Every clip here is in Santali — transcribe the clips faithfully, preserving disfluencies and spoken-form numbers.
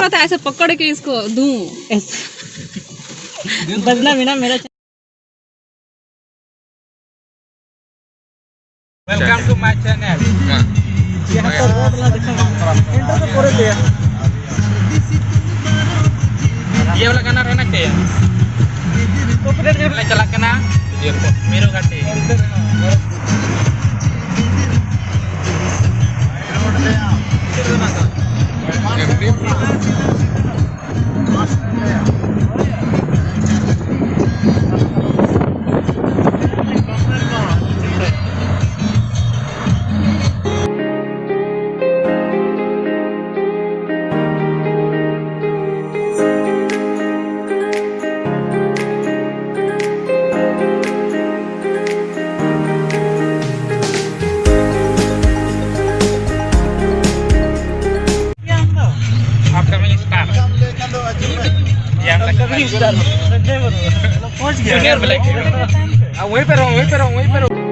पता है, ऐसे पकड़ के इसको दूं। ऐसे। बजना बिना मेरा। Welcome to my channel। ये वाला गाना रहना चाहिए। चला के ना, मेरो घाटी। Upcoming star। ये हम लोग का जूनियर ब्लैक। हाँ, वहीं पे रहो, वहीं पे रहो, वहीं पे रहो।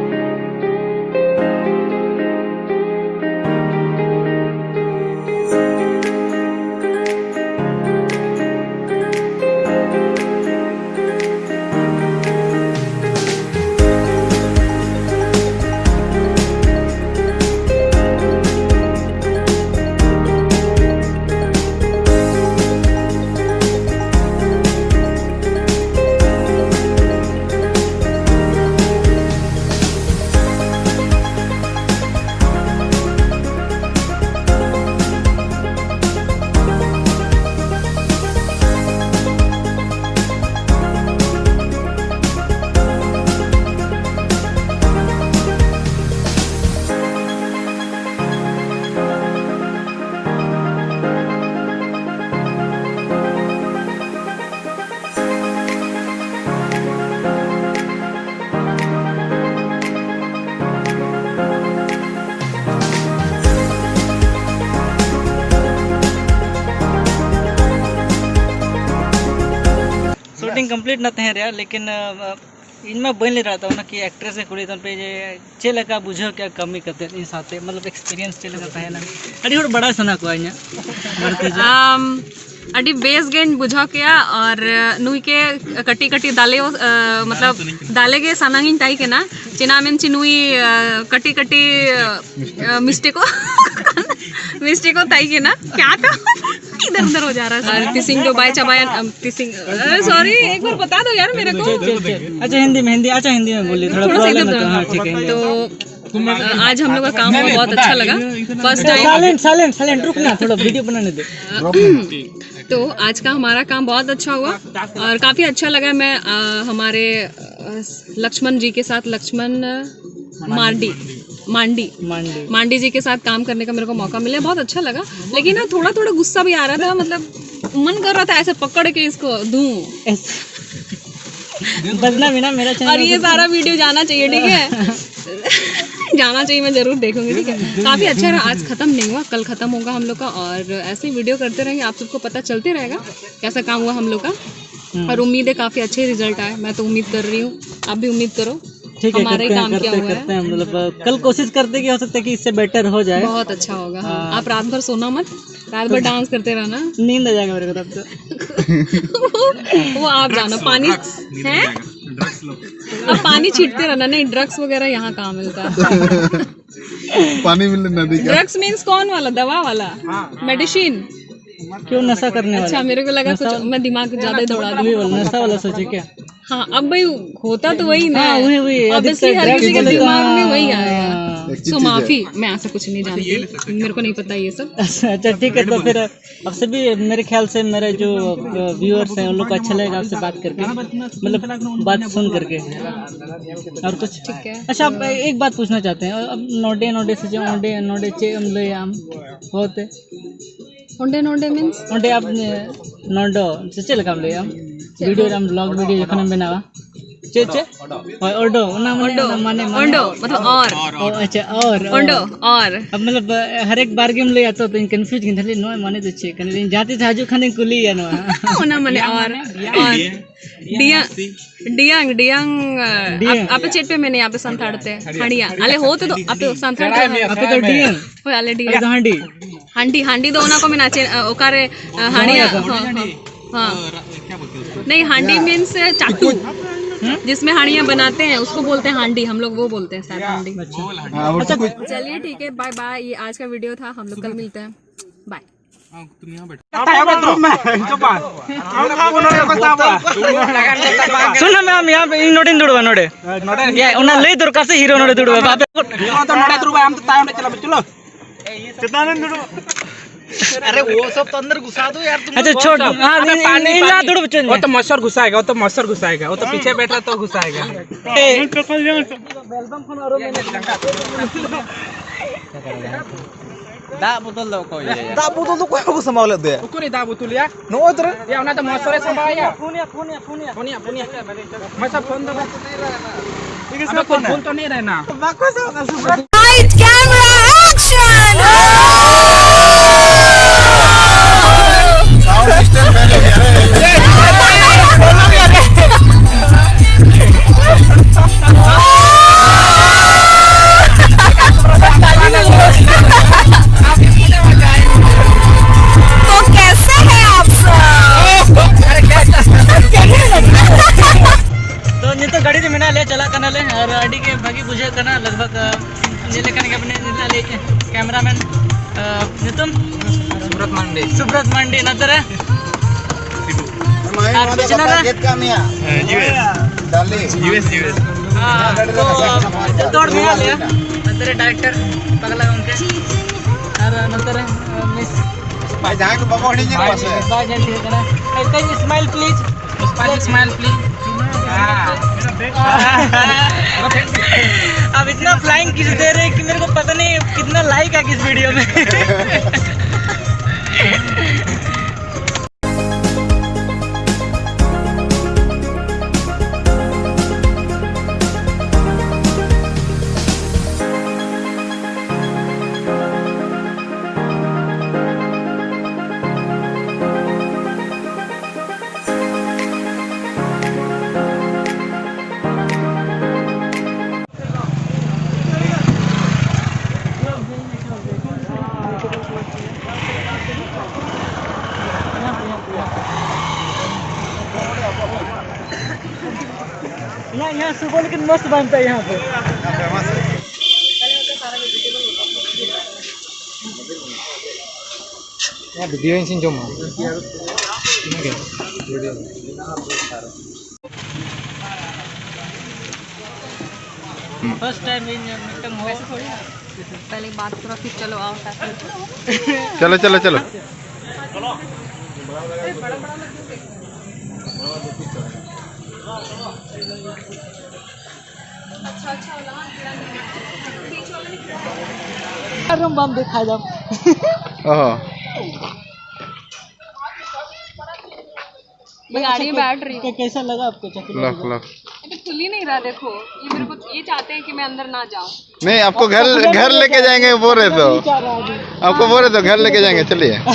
शूटिंग कंप्लीट ना तहन रहा, लेकिन, अ, ᱤᱧ ᱢᱟ ᱵᱟᱹᱧ ᱞᱟᱹᱭ ᱫᱟᱲᱮᱭᱟᱜ ᱛᱟᱵᱚᱱᱟ ᱠᱤ ᱮᱠᱴᱨᱮᱥ ᱜᱮ ᱠᱩᱞᱤ ᱛᱟᱵᱚᱱ ᱯᱮ ᱡᱮ ᱪᱮᱫ ᱞᱮᱠᱟ ᱵᱩᱡᱷᱟᱹᱣ ᱠᱮᱜᱼᱟ ᱠᱟᱹᱢᱤ ᱠᱟᱛᱮᱫ ᱤᱧ ᱥᱟᱶᱛᱮ, ᱢᱚᱛᱞᱚᱵ ᱮᱠᱥᱯᱤᱨᱤᱭᱮᱱᱥ ᱪᱮᱫ ᱞᱮᱠᱟ ᱛᱟᱦᱮᱸ ᱞᱮᱱᱟ? ᱟᱹᱰᱤ ᱦᱚᱲ ᱵᱟᱲᱟᱭ ᱥᱟᱱᱟ ᱠᱚᱣᱟ ᱤᱧᱟᱹᱜ ᱵᱟᱹᱲᱛᱤ ᱡᱮ ᱟᱢ ᱟᱹᱰᱤ ᱵᱮᱥ ᱜᱮᱧ ᱵᱩᱡᱷᱟᱹᱣ ᱠᱮᱜᱼᱟ᱾ ᱟᱨ ᱱᱩᱭ ᱠᱮ ᱠᱟᱹᱴᱤᱡ ᱠᱟᱹᱴᱤᱡ ᱫᱟᱞᱮ, ᱟᱸ, ᱢᱚᱛᱞᱚᱵ ᱫᱟᱞᱮ ᱜᱮ ᱥᱟᱱᱟᱧ ᱛᱟᱦᱮᱸ ᱠᱟᱱᱟ᱾ ᱪᱮᱫᱟᱜ ᱢᱮᱱ ᱪᱮ ᱱᱩᱭ, ᱟᱸ, ᱠᱟᱹᱴᱤᱡ ᱠᱟᱹᱴᱤᱡ, ᱟᱸ, ᱢᱤᱥᱴᱮᱠ ᱠᱚ ᱢᱤᱥᱴᱮᱠ ᱠᱚ ᱛᱟᱦᱮᱸ ᱠᱟᱱᱟ᱾ ᱠᱭᱟ ᱛᱚ ᱤᱫᱷᱟᱨ ᱩᱫᱷᱟᱨ ᱦᱳ ᱡᱟ ᱨᱟᱦᱟ ᱦᱟᱭ᱾ ᱟᱨ ᱛᱤᱥᱤᱝ ᱫᱚ ᱵᱟᱭ ᱪᱟᱵᱟᱭᱟ᱾ ᱟᱢ ᱛᱤᱥᱤᱝ, ᱟᱨᱮ, ᱥᱚᱨᱤ, ᱮᱠ ᱵᱟᱨ ᱵᱟᱛᱟ ᱫᱚ ᱭᱟᱨ ᱢᱮᱨᱮ ᱠᱚ᱾ ᱪᱮᱫ, ᱪᱮᱫ, ᱪᱮᱫ? ᱟᱪᱪᱷᱟ, ᱦᱤᱱᱫᱤ ᱢᱮ, ᱦᱤᱱᱫᱤ, ᱟᱪᱪᱷᱟ, ᱦᱤᱱᱫᱤ ᱢᱮ ᱵᱚᱞᱤᱭᱮ, ᱛᱷᱚᱲᱟ ᱯᱨᱚᱵᱞᱮᱢ ᱦᱮ ᱛᱚ, ᱦᱮᱸ, ᱴᱷᱤᱠ ᱦᱮ, ᱦᱤᱱᱫᱤ ᱢᱮ᱾ ᱛᱚ, ᱟᱡ ᱦᱟᱢ ᱞᱳᱜ ᱠᱟ ᱠᱟᱢ ᱦᱩᱣᱟ, ᱵᱚᱦᱩᱛ ᱟᱪᱪᱷᱟ ᱞᱟᱜᱟ᱾ First time silent, silent, silent, ᱨᱩᱠᱱᱟ, ᱛᱷᱚᱲᱟ ᱵᱷᱤᱰᱤᱭᱳ ᱵᱟᱱᱟᱱᱮ ᱫᱮ᱾ तो आज का हमारा काम बहुत अच्छा हुआ और काफ़ी अच्छा लगा। मैं, अ, हमारे, अ, लक्ष्मण जी के साथ, लक्ष्मण मांडी, मांडी, मांडी। मांडी जी के साथ काम करने का मेरे को मौका मिला, बहुत अच्छा लगा। लेकिन ना, थोड़ा थोड़ा गुस्सा भी आ रहा था, मतलब मन कर रहा था ऐसे पकड़ के इसको दूं। ऐसे बदला भी ना मेरा चैनल और ये सारा वीडियो जाना चाहिए, ठीक है? जाना चाहिए, मैं जरूर देखूंगी, ठीक है? काफी अच्छा रहा। आज खत्म नहीं हुआ, कल खत्म होगा हम लोग का, और ऐसे ही वीडियो करते रहेंगे, आप सबको पता चलते रहेगा कैसा काम हुआ हम लोग का। और उम्मीद है काफी अच्छे रिजल्ट आए, मैं तो उम्मीद कर रही हूँ, आप भी उम्मीद करो। ठीक है, हमारा ही काम किया हुआ है। मतलब कल कोशिश करते कि हो सकता है कि इससे बेटर हो जाए। बहुत अच्छा होगा। हाँ। आप रात भर सोना मत, रात भर डांस करते रहना। नींद आ जाएगा मेरे को तब तो। वो आप जानो, पानी है। अब पानी छीटते रहना। नहीं, ड्रग्स वगैरह यहाँ कहाँ मिलता है? पानी मिलने नदी का। ड्रग्स मीन्स कौन वाला? दवा वाला, मेडिसिन। क्यों नशा करने वाला? अच्छा, मेरे को लगा कुछ, मैं दिमाग ज्यादा ही दौड़ा दी। नशा वाला सोचे क्या? हाँ, अब भाई होता तो वही ना। हाँ, वही, वही। Obviously हर किसी के दिमाग में वही आएगा। सो माफी, मैं ऐसा कुछ नहीं जानती, मेरे को नहीं पता ये सब। अच्छा, ठीक है, तो फिर आपसे भी, मेरे ख्याल से मेरे जो व्यूअर्स हैं उन लोग को अच्छा लगेगा आपसे बात करके, मतलब बात सुन करके। और कुछ? ठीक है। अच्छा, आप एक बात पूछना चाहते हैं, अब नोडे नोडे से जो नोडे नोडे चे हम ले हम होते। ᱚᱸᱰᱮ ᱱᱚᱸᱰᱮ ᱢᱤᱱᱥ? ᱚᱸᱰᱮ ᱟᱯ ᱱᱚᱰᱚ ᱥᱮ ᱪᱮᱫ ᱞᱮᱠᱟᱢ ᱞᱟᱹᱭᱟ? ᱵᱷᱤᱰᱤᱭᱳ ᱨᱮ ᱟᱢ ᱵᱞᱚᱜ ᱵᱷᱤᱰᱤᱭᱳ ᱡᱚᱠᱷᱚᱱᱮᱢ ᱵᱮᱱᱟᱣᱟ᱾ ᱪᱮᱫ, ᱪᱮᱫ? ᱦᱳᱭ, ᱚᱰᱚ, ᱚᱱᱟ ᱢᱟᱱᱮ, ᱚᱰᱚ, ᱚᱱᱟ ᱢᱟᱱᱮ, ᱚᱰᱚ, ᱢᱟᱱᱮ ᱚ, ᱟᱪᱪᱷᱟ, ᱚᱨ, ᱚ᱾ ᱚᱰᱚ, ᱚᱨ᱾ ᱟᱵ ᱢᱚᱛᱞᱚᱵ, ᱦᱟᱨᱮᱠ ᱵᱟᱨ ᱜᱮᱢ ᱞᱟᱹᱭᱟ ᱛᱚ, ᱛᱚ ᱤᱧ confuse ᱜᱤᱧ ᱛᱟᱦᱞᱮ, ᱱᱚᱣᱟ ᱢᱟᱱᱮ ᱫᱚ ᱪᱮᱫ ᱠᱟᱱᱟ? ᱤᱧ ᱡᱟᱦᱟᱸ ᱛᱤᱥ ᱦᱤᱡᱩᱜ ᱠᱷᱟᱱᱤᱧ ᱠᱩᱞᱤᱭᱮᱭᱟ ᱱᱚᱣᱟ᱾ ᱚᱱᱟ ᱢᱟᱱᱮ ᱚᱨ, ᱚᱨ᱾ ᱰᱤᱭᱟᱝ, ᱰᱤᱭᱟᱝ, ᱰᱤᱭᱟᱝ, ᱟᱯ-, ᱰᱤᱭᱟᱝ᱾ ᱟᱯᱮ ᱪᱮᱫ ᱯᱮ ᱢᱮᱱᱮᱭᱟ ᱟᱯᱮ ᱥᱟᱱᱛᱟᱲ ᱛᱮ? ᱦᱟᱹᱲᱤᱭᱟ᱾ ᱟᱞᱮ ᱦᱚ ᱛᱮᱫᱚ ᱟᱯᱮ ᱥᱟᱱᱛᱟᱲ ᱛᱮ ᱦᱟᱹᱲᱤᱭᱟ᱾ ᱟᱯᱮ ᱫᱚ ᱰᱤᱭᱟᱝ᱾ ᱦᱳᱭ, ᱟᱞᱮ ᱰᱤᱭᱟᱝ᱾ ᱟᱞᱮ ᱫᱚ ᱦᱟᱸᱰᱤ᱾ ᱦᱟᱸᱰᱤ, ᱦᱟᱸᱰᱤ ᱫᱚ ᱚᱱᱟ ᱠᱚ ᱢᱮᱱᱟ ᱪᱮ, ᱚᱠᱟᱨᱮ, ᱦᱟᱹᱲᱤᱭᱟ? ᱦᱚᱸ, ᱦᱚᱸ, ᱦᱚᱸ᱾ नहीं, हांडी मीन्स चाटू, जिसमें हांडियां बनाते हैं, उसको बोलते हैं हांडी। हम लोग वो बोलते हैं शायद, हांडी। हाँ, और तो कुछ चलिए, ठीक है, बाय बाय। ये आज का वीडियो था, हम लोग कल मिलते हैं, बाय। ᱥᱩᱱ ᱢᱮ, ᱟᱢ ᱱᱚᱰᱮ ᱫᱩᱲᱩᱵᱟ, ᱱᱚᱰᱮ᱾ ᱚᱱᱟ ᱞᱟᱹᱭ ᱫᱚᱨᱠᱟᱨ ᱥᱮ, ᱦᱤᱨᱳ ᱱᱚᱰᱮ ᱫᱩᱲᱩᱵᱟ, ᱵᱟᱯᱮ᱾ ᱱᱚᱰᱮ ᱫᱩᱲᱩᱵᱟ, ᱟᱢ ᱫᱚ ᱛᱟᱭᱚᱢ ᱨᱮ ᱪᱟᱞᱟᱜ ᱢᱮ, ᱪᱚᱞᱚ᱾ ᱪᱮᱛᱟᱱ ᱨᱮ ᱫᱩᱲᱩᱵ᱾ अरे, वो सब तो अंदर घुसा दो यार, तुम लोग। अच्छा, छोड़। हाँ, अरे, पानी, पानी, इन ना पानी। दुड़ बच्चों वो तो मच्छर घुसाएगा, वो तो मच्छर घुसाएगा, वो तो पीछे बैठा तो घुसाएगा। ए। ᱫᱟᱜ ᱵᱚᱛᱚᱞ ᱫᱚ ᱚᱠᱚᱭ ᱤᱭᱟᱹᱭᱟ? ᱫᱟᱜ ᱵᱚᱛᱚᱞ ᱫᱚ ᱚᱠᱚᱭ ᱵᱟᱠᱚ ᱥᱟᱢᱵᱟᱣ ᱞᱮᱫ ᱫᱚᱭᱟ? ᱩᱠᱩᱨᱤ ᱫᱟᱜ ᱵᱚᱛᱚᱞ ᱭᱟ? ᱱᱚᱜᱼᱚᱭ ᱛᱚᱨᱮ᱾ ᱭᱟ, ᱚᱱᱟ ᱫᱚ ᱢᱚᱥᱚᱨᱮ ᱥᱟᱢᱵᱟᱣ ᱭᱟ᱾ ᱯᱷᱳᱱ ᱭᱟ, ᱯᱷᱳᱱ ᱭᱟ, ᱯᱷᱳᱱ ᱭᱟ᱾ ᱯᱷᱳᱱ ᱭᱟ, ᱯᱷᱳᱱ ᱭᱟ᱾ ᱢᱟᱥᱟ ᱯᱷᱳᱱ ᱫᱚ ᱵᱟᱝ᱾ ᱴᱷᱤᱠ ᱟᱪᱷᱮ, ᱟᱫᱚ ᱯᱷᱳᱱ ᱯᱷᱳᱱ ᱛᱚ ᱱᱤᱭᱟᱹ ᱨᱮ ᱦᱮᱱᱟᱜ᱾ ᱵᱟᱠᱚ ᱥᱟᱵ ᱠᱟᱜ ᱥᱩᱵᱷᱟ᱾ Light, camera, action! Sound system fail हो गया। तो कैसे हैं आप सब? ᱛᱚ, ᱱᱤᱛᱚᱜ ᱜᱟᱹᱰᱤ ᱨᱮ ᱢᱮᱱᱟᱜ ᱞᱮᱭᱟ, ᱪᱟᱞᱟᱜ ᱠᱟᱱᱟᱞᱮ ᱟᱨ ᱟᱹᱰᱤ ᱜᱮ ᱵᱷᱟᱹᱜᱤ ᱵᱩᱡᱷᱟᱹᱜ ᱠᱟᱱᱟ᱾ ᱞᱟᱜᱽ ᱵᱷᱟᱜᱽ, ᱟᱸ, ᱧᱮᱞ ᱞᱮᱠᱷᱟᱱ ᱜᱮ ᱟᱯᱱᱮ ᱧᱮᱞ ᱞᱮ, ᱠᱮᱢᱨᱟᱢᱮᱱ, ᱟᱸ, ᱧᱩᱛᱩᱢ? ᱥᱩᱵᱨᱚᱛ ᱢᱟᱱᱰᱤ᱾ ᱥᱩᱵᱨᱚᱛ ᱢᱟᱱᱰᱤ, ᱱᱚᱛᱮ ᱨᱮ? ᱟᱨ ᱯᱤᱪᱷᱞᱟ ᱨᱮ? ᱦᱮᱸ, ᱡᱤᱣᱮᱥ᱾ ᱰᱟᱨᱞᱤᱝ᱾ ᱡᱤᱣᱮᱥ, ᱡᱤᱣᱮᱥ᱾ ᱦᱮᱸ, ᱛᱚ, ᱡᱚᱛᱚ ᱦᱚᱲ ᱢᱮᱱᱟᱜ ᱞᱮᱭᱟ᱾ ᱱᱚᱛᱮ ᱨᱮ ᱰᱟᱭᱨᱮᱠᱴᱚᱨ ᱯᱟᱜᱽᱞᱟ ᱜᱚᱢᱠᱮ᱾ ᱟᱨ ᱱᱚᱛᱮ ᱨᱮ, ᱟᱸ, ᱢᱤᱥ᱾ ᱵᱷᱟᱭ, ᱡᱟᱦᱟᱸᱭ ᱠᱚ ᱵᱟᱠᱚ ᱦᱤᱲᱤᱧ ᱠᱚᱣᱟ ᱥᱮ? ᱵᱟᱭ ᱧᱮᱞ ᱴᱷᱤᱠ ᱠᱟᱱᱟ᱾ Can you smile, please? Pushpa ji, smile, please। हाँ। आप इतना फ्लाइंग किस दे रहे हैं कि मेरे को पता नहीं कितना लाइक है किस वीडियो में। यहाँ, यहाँ सुबह लेकिन मस्त बनता है यहाँ पे। यहाँ वीडियो इन सिंह जो मार। फर्स्ट टाइम इन मिट्टम हो। पहले बात करो, फिर चलो आओ साथ में। चलो, चलो, चलो। अरे हम बम देखा जब। ओहो। ये गाड़ी में बैठ रही हूँ। कै-, कैसा लगा आपको चकलेट? लख, लख। अभी खुल ही नहीं रहा। देखो, ये मेरे को, ये चाहते हैं कि मैं अंदर ना जाऊँ। नहीं, आपको घर, घर लेके जाएंगे, बोल रहे तो। नहीं चाह रहा अभी। आपको बोल रहे तो घर लेके जाएंगे, चलिए। अरे,